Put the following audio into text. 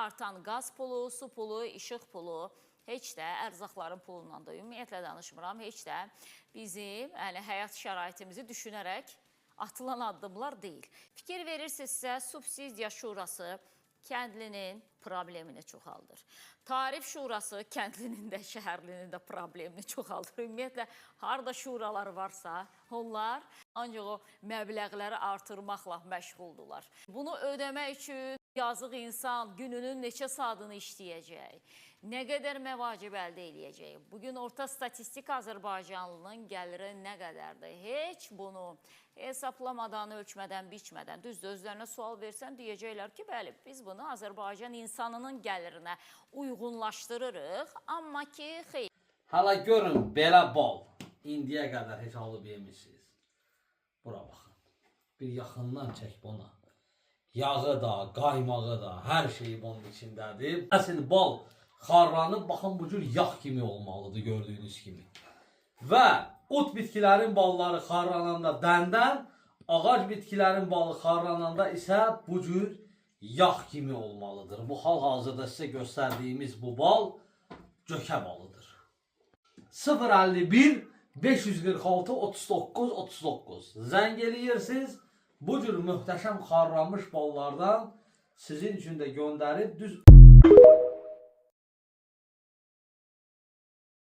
Artan qaz pulu, su pulu, işıq pulu, heç də ərzaqların pulundan da ümumiyyətlə danışmıram, heç də bizim yəni həyat şəraitimizi düşünərək atılan addımlar deyil. Fikir verirsinizsə, Subsidiya Şurası kəndlinin problemini çoxaldır. Tarif Şurası kəndlinin də, şəhərlinin də problemini çoxaldır. Ümumiyyətlə harda şuralar varsa, onlar ancaq o məbləğləri artırmaqla məşğuldular. Bunu ödəmək üçün yazıq insan gününün neçə saatını işləyəcək, nə qədər məvacib əldə eləyəcək. Bugün orta statistik Azərbaycanlının gəliri nə qədərdir? Heç bunu hesablamadan, ölçmədən, biçmədən, düzdür, özlərinə sual versən deyəcəklər ki, bəli, biz bunu Azərbaycan insanının gəlirinə uyğunlaşdırırıq, amma ki, xeyr. Hələ görün belə bal indiyə qədər heç alıb yemisiniz. Bura baxın. Bir yaxından çək buna. Yağı da, qaymağı da, hər şeyi bunun içindədir. Əsl bal xarlanıb, baxın bu cür yağ kimi olmalıdır gördüyünüz kimi. Və ot bitkilərin balları xarlananda dəndən, ağac bitkilərin balı xarlananda isə bu cür yağ kimi olmalıdır. Bu hal-hazırda sizə göstərdiyimiz bu bal cökə balıdır. 051 546 39 39 zəng eləyirsiniz. Bu cür möhtəşəm xarlanmış ballardan sizin üçün də göndərib düz